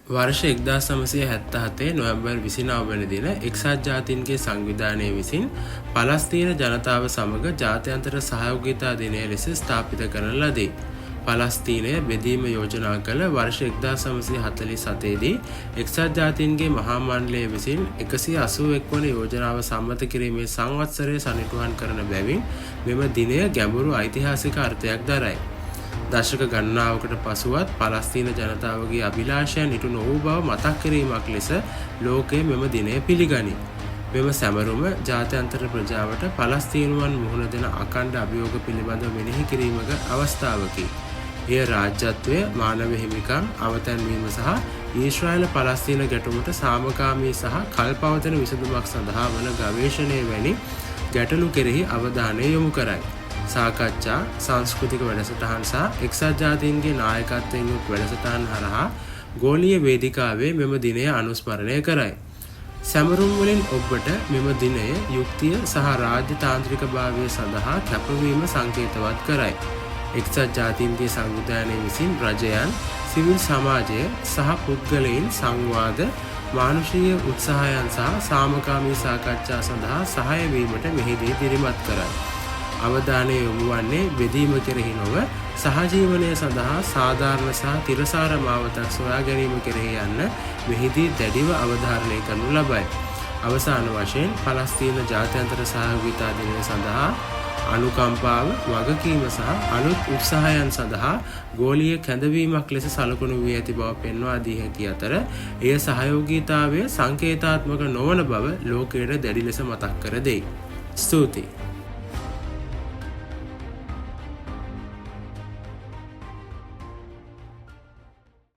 වර්ෂ 1977 නොවැම්බර් 29 වන දින එක්සත් ජාතීන්ගේ සංවිධානය විසින් පලස්තීන ජනතාව සමග ජාත්‍යන්තර සහයෝගීතා දිනය ලෙස ස්ථාපිත කරන ලදී. පලස්තීනය බෙදීම යෝජනා කළ වර්ෂ 1947 දී එක්සත් ජාතීන්ගේ මහා මණ්ඩලය විසින් 181 වන යෝජනාව සම්මත කිරීමේ සංවත්සරය සනිටුහන් කරන බැවින් මෙම දිනය ගැඹුරු ඓතිහාසික අර්ථයක් දරයි. දශක ගණනාවකට පසුවත් පලස්තීන ජනතාවගේ අභිලාෂයන් ඉටු නොවූ බව මතක් කිරීමක් ලෙස ලෝකය මෙම දිනය පිළිගනී. මෙම සැමරුම ජාත්‍යන්තර ප්‍රජාවට පලස්තීනුවන් මුහුණ දෙන අඛණ්ඩ අභියෝග පිළිබඳව මෙනෙහි කිරීමක අවස්ථාවකි. එය රාජ්‍යත්වය, මානව හිමිකම්, අවතැන්වීම සහ ඊශ්‍රායල පලස්තීන ගැටුමට සාමකාමී සහ කල්පවතින විසඳුමක් සඳහා වන ගවේෂණය වැනි ගැටලු කෙරෙහි අවධානය යොමු කරයි. සාකච්ඡා, සංස්කෘතික වැඩසටහන් සහ එක්සත් ජාතීන්ගේ නායකත්වයෙන් යුත් වැඩසටහන් හරහා ගෝලීය වේදිකාවේ මෙම දිනය අනුස්මරණය කරයි. සැමරුම් වලින් ඔබට මෙම දිනය යුක්තිය සහ රාජ්‍ය තාන්ත්‍රික භාවය සඳහා කැපවීම සංකේතවත් කරයි. එක්සත් ජාතීන්ගේ සංවිධානය විසින් රජයන්, සිවිල් සමාජය සහ පුද්ගලයින් සංවාද, මානුෂීය උත්සාහයන් සහ සාමකාමී සාකච්ඡා සඳහා සහාය වීමට මෙහිදී දිරිමත් කරයි. අවධානය යොමු වන්නේ බෙදීම කෙරෙහි නොව සහජීවනය සඳහා සාධාරණ සහ තිරසාර මාවතක් සොයා ගැනීම කෙරෙහි යන්න මෙහිදී දැඩිව අවධාරණය කරනු ලබයි. අවසාන වශයෙන් පලස්තීන ජාත්‍යන්තර සහයෝගීතා දිනය සඳහා අනුකම්පාව, වගකීම සහ අලුත් උත්සාහයන් සඳහා ගෝලීය කැඳවීමක් ලෙස සලකනු වී ඇති බව පෙන්වා දී හැකි අතර, එය සහයෝගීතාවය සංකේතාත්මක නොවන බව ලෝකයට දැඩි ලෙස මතක් කර දෙයි. ස්තුතියි.